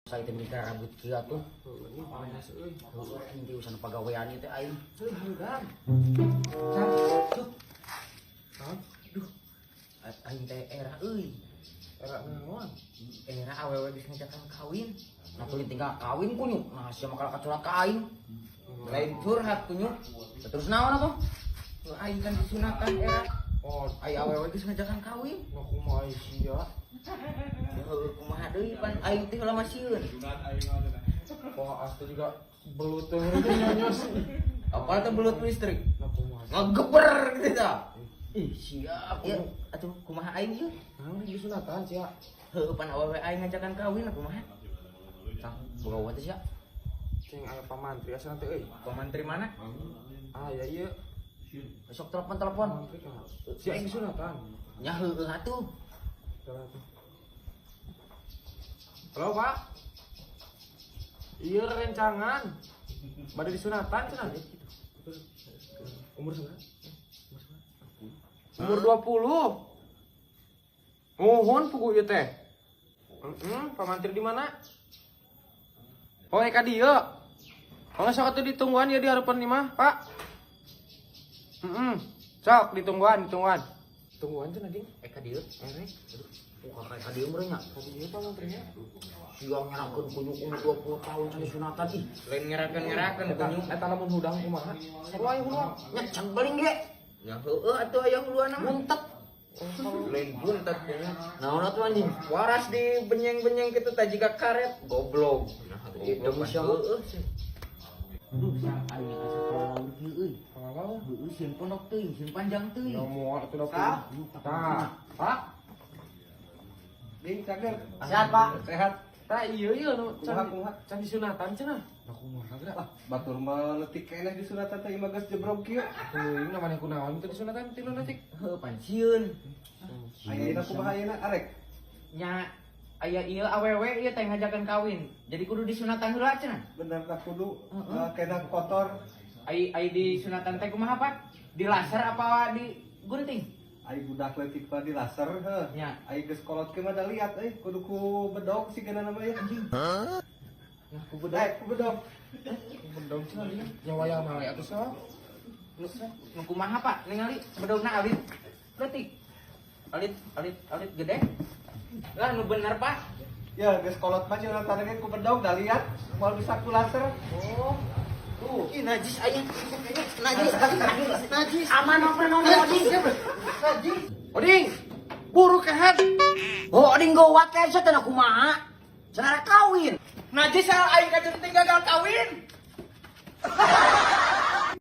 Saya teh mikir rambut kieu atuh. Heuh, panas euy. Heueuh, aing teh urusan pagawean ieu teh aing. Heuh, hanggang. Cang, cuk. Naon? Duh. Aing teh era euy. Era naon? Era awewe geus ngajakan kawin. Nah, tuh tinggal kawin kunyuk. Nah, sia mah kalah curhat ka aing. Lain curhat kunyuk. Terus naon atuh? Nu aing kan disunatan era. Oh, Ai awewe geus ngajakan kawin. nah kumaha sia? Ya heueuh, kumaha deui, pan aing teh heula mah sieun. Wah, atuh juga belut teh nyonyos. Apa teh belut listrik? Nah, kumaha? Ngegeber gitu tah. Ih, siap. Ya, atuh kumaha aing ieu? Naon disunatan sia? Heueuh, pan awewe aing ngajakan kawin, kumaha? Tah, boga teh sia. Cing aya pamantri asana teh euy. Pamantri mana? Ah, ya ieu. Besok telepon-telepon. Pamantri kan. Sia aing disunatan. Nya heueuh atuh. Jalan tuh. Halo, Pak. Iya, rencangan. Bade disunatan cenah. Umur seberapa? Umur seberapa? Umur 20. Muhun pugu ieu teh. Heeh, pamantri di mana? Oh, eka dieu. Oh, sok atuh ditungguan ya di harapan imah, Pak. Heeh. Sok ditungguan, ditungguan. Tungguan cenah, Ding. Eka dieu. Erek. Aduh, kakak ka dieu meureun nya. Ka dieu pamantrinya. Sia ngerakeun kunyuk umur 20 tahun can disunatan ih. Lain ngerakeun-ngerakeun kunyuk. Eta lamun hudang kumaha? Oh, aya huluan. Nya can baling ge. Nya heueuh atuh aya huluan mah. Muntet. Lain buntet kunyuk. Naon atuh anjing? Waras di benyeng-benyeng gitu tah jiga karet. Goblok. Nah, Itu goblok siapa? heueuh sih. Duh, sia aing asa kalau kieu euy. Kalau Heueuh, sieun pondok teuing, sieun panjang teuing. ya moal atuh da. Tah. Tah, Pak. Ding, cager. Sehat, Pak. Sehat. Tah ieu ieu nu Kumaha, kumaha? Can disunatan cenah. Nah, kumaha geura? Lah, batur mah leutik keneh disunatan teh imah geus jebrog kieu. Teuing namanya kunaon teh disunatan tilu leutik. Heueuh, pan sieun. Ayeuna kumaha ayeuna arek? Nya aya ieu awewe ieu teh ngajakan kawin. Jadi kudu disunatan heula cenah. Bener tak kudu kena kotor. Ai ai disunatan teh kumaha, Pak? Di laser apa di gunting? Ai budak leutik mah di laser heuh. Nya. Ai geus kolot ke mah da liat euy, kudu ku bedog sigana nama ya. Nah, ku bedog. Eh, ku bedog. Bedog cenah dia. Nya wayang male atuh sok. Nu, nu kumaha, Pak? Ningali bedogna alit leutik. Alit alit alit gede. Lah, nu bener, Pak. Ya, geus kolot mah sunatan ge ku bedog da liat, moal bisa ku laser. Oh. Tuh. Ih, najis aing. Najis, najis. Aman apa naon oding? Najis. Oding. Buru kehed. Oh, oding gowat teh sia teh kumaha? Cenah rek kawin. Najis aing kacung gagal kawin.